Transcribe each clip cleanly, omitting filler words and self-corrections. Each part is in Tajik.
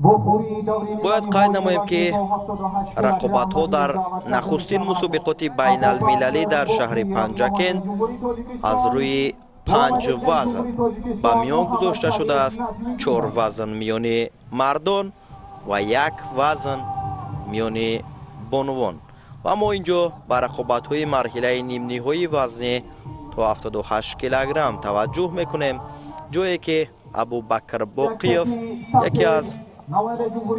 Бояд қайд намоем, ки рақобатҳо дар нахустин мусобиқоти байналмилалӣ дар шаҳри Панҷакент аз рӯи 5 вазн ба миён гузошта шудааст. 4 вазн миёни мардон ва 1 вазн миёни бонувон. Ва мо инҷо ба рақобатҳои марҳилаи нимниҳоии вазни то 78 килограмм таваҷҷӯҳ мекунем, ҷое ки Абубакр Боқиев, яке аз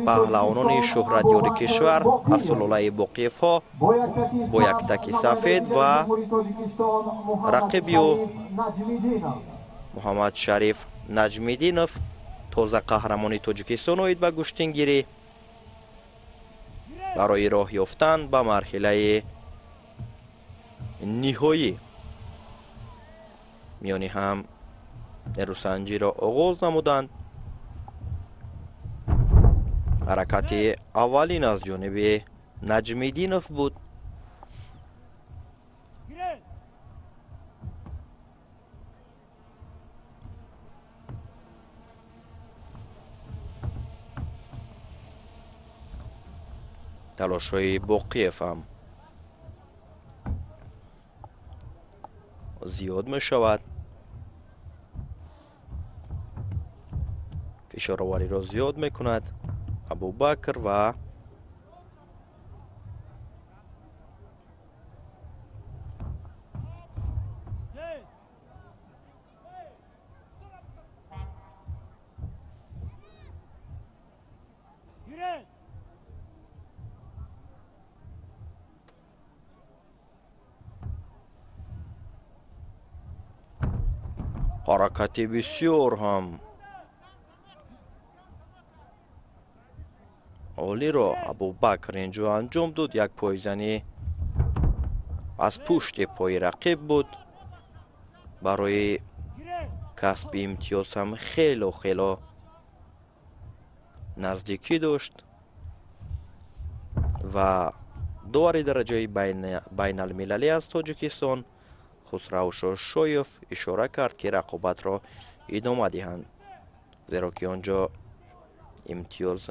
паҳлавонони шӯҳратёри кишвар аз сулолаи Боқиевҳо, бо як таки сафед ва рақиби ӯ Муҳаммадшариф Наҷмиддинов, тоза қаҳрамони Тоҷикистон оид ба гӯштингирӣ, барои роҳ ёфтан ба марҳилаи ниҳоӣ миёни ҳам нерӯсанҷиро оғоз намуданд. Ҳаракати аввалин аз ҷониби Наҷмиддинов буд. Талошҳои Боқиев ҳам зиёд мешавад. Фишоровариро зиёд мекунад Абубакр ва ҳаракати бисёр ҳам олиро Абубакр инҷо анҷом дод. Як пойзанӣ аз пушти пои рақиб буд. Барои касби имтиёз ҳам хело хело наздикӣ дошт ва довари дараҷаи байналмилалӣ аз Тоҷикистон Хусрав Шошоев ишора кард, ки рақобатро идома диҳанд, зеро ки он ҷо имтиёз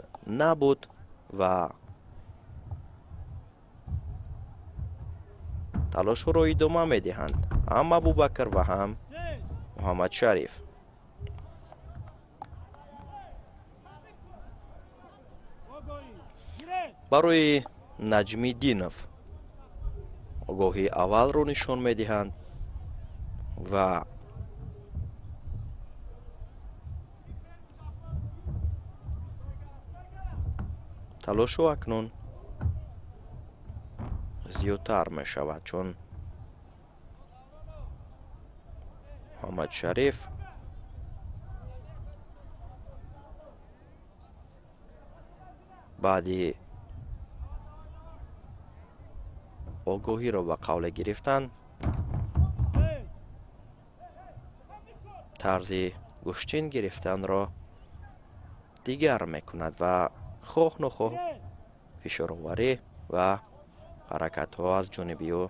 набуд ва талошҳоро идома медиҳанд ҳам Абубакр ва ҳам Муҳаммадшариф. Барои Наҷмиддинов огоҳии аввалро нишон медиҳанд ва талошу акнун зиёдтар мешавад, чун Муҳаммадшариф баъди огоҳиро ба қавле гирифтан тарзи гӯштин гирифтанро дигар мекунад ва хоҳ нохоҳ фишороварӣ ва ҳаракатҳо аз ҷониби ӯ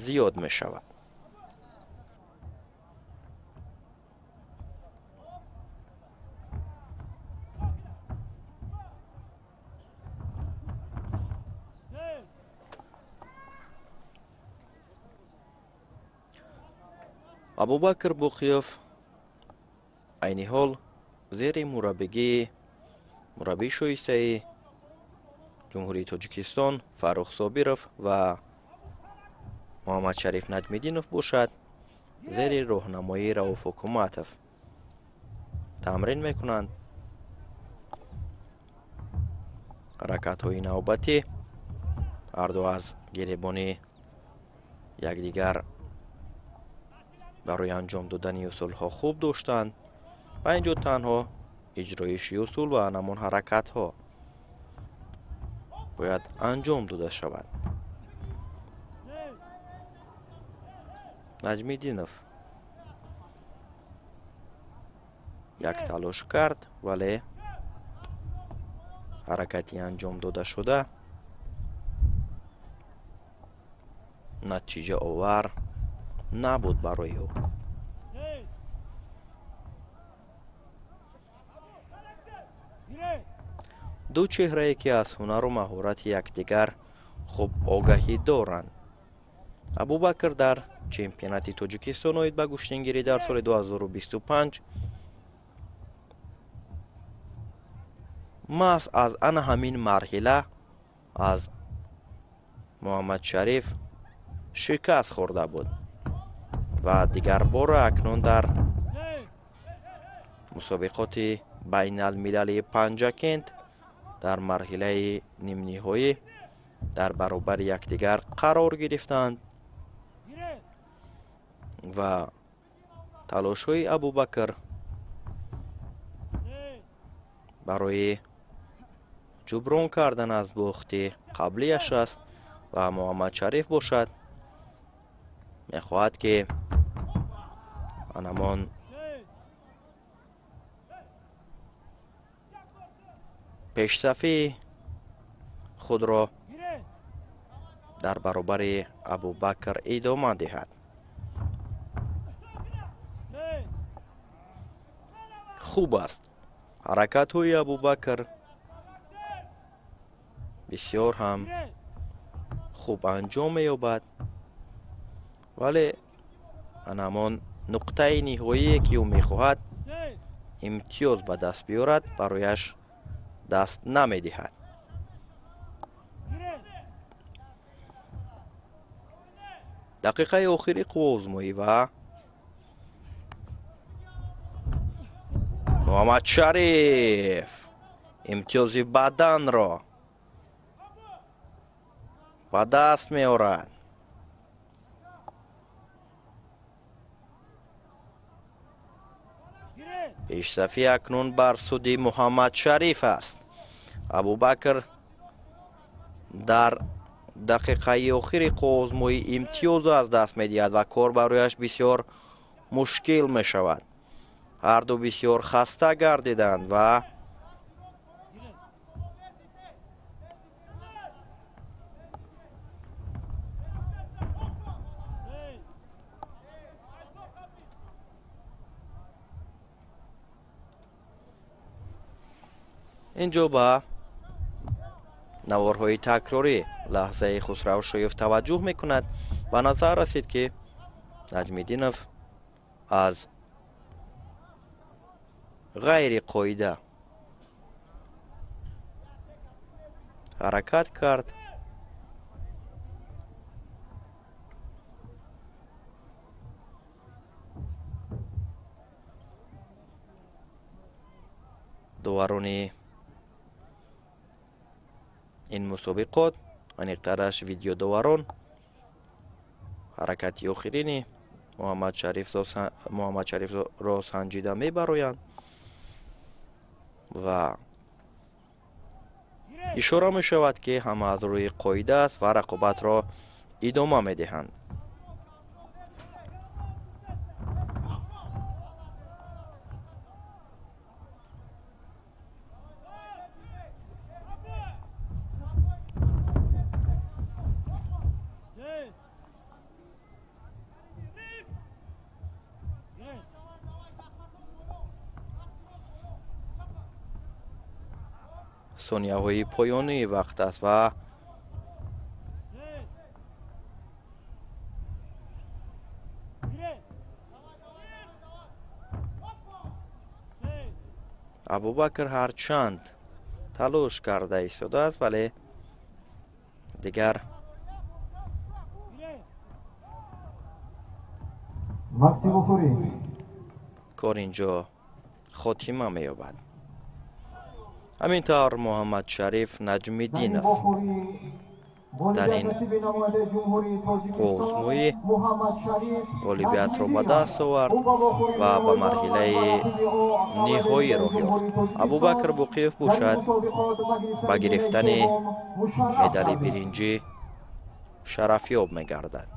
зиёд мешавад. Абубакр Боқиев айни ҳол зери мураббигии мураббии шоистаи Ҷумҳурии Тоҷикистон Фаррух Собиров ва Муҳаммадшариф Наҷмиддинов бошад, зери роҳнамоии Рауф Ҳукуматов тамрин мекунанд. Ҳаракатҳои навбатӣ ҳарду аз гиребони якдигар барои анҷом додани усулҳо хуб доштанд ва инҷо танҳо иҷроиши усул ва ҳамон ҳаракатҳо бояд анҷом дода шавад. Наҷмиддинов як талош кард, вале ҳаракати анҷом додашуда натиҷаовар набуд барои ӯ. Ду чеҳрае, ки аз ҳунару маҳорати якдигар хуб огаҳӣ доранд. Абубакр дар чемпионати Тоҷикистон оид ба гӯштингирӣ дар соли 2025 маҳз аз ана ҳамин марҳила аз Муҳаммадшариф шикаст хӯрда буд ва дигарбора акнун дар мусобиқоти байналмилалии Панҷакент дар марҳилаи нимниҳоӣ дар баробари якдигар қарор гирифтанд ва талошҳои Абубакр барои ҷуброн кардан аз бохти қаблияш аст ва Муҳаммадшариф бошад мехоҳад, ки анамон пешсафии худро дар баробари Абубакр идома диҳад. Хуб аст, ҳаракатҳои Абубакр бисёр ҳам хуб анҷом меёбад, вале анамон нуқтаи ниҳоие, ки ӯ мехоҳад имтиёз ба даст биёрад, барояш даст намедиҳад. Дақиқаи охири қувваозмоӣ ва Муҳаммадшариф имтиёзи баданро ба даст меорад. Пешсафӣ акнун бар суди Муҳаммадшариф аст. Абубакр дар дақиқаи охири қувваозмоӣ имтиёзро аз даст медиҳад ва кор барояш бисёр мушкил мешавад. Ҳарду бисёр хаста гардиданд ва инҷо ба наворҳои такрорӣ лаҳзаи Хусрав Шоев таваҷҷӯҳ мекунад. Ба назар расид, ки Наҷмиддинов аз ғайри қоида ҳаракат кард. Доварони ин мусобиқот, аниқтараш видеодоварон, ҳаракати охирини Муҳаммадшарифро санҷида мебароянд ва ишора мешавад, ки ҳама аз рӯи қоида аст ва рақобатро идома медиҳанд. Сонияҳои поёнии вақт аст ва Абубакр ҳарчанд талош карда истодааст, вале дигар кор инҷо хотима меёбад. Ҳамин тавр Муҳаммадшариф Наҷмиддинов дар ин қувваозмоӣ ғолибиятро ба даст овард ва ба марҳилаи ниҳоӣ роҳ ёфт. Абубакр Боқиев бошад ба гирифтани медали биринҷӣ шарафёб мегардад.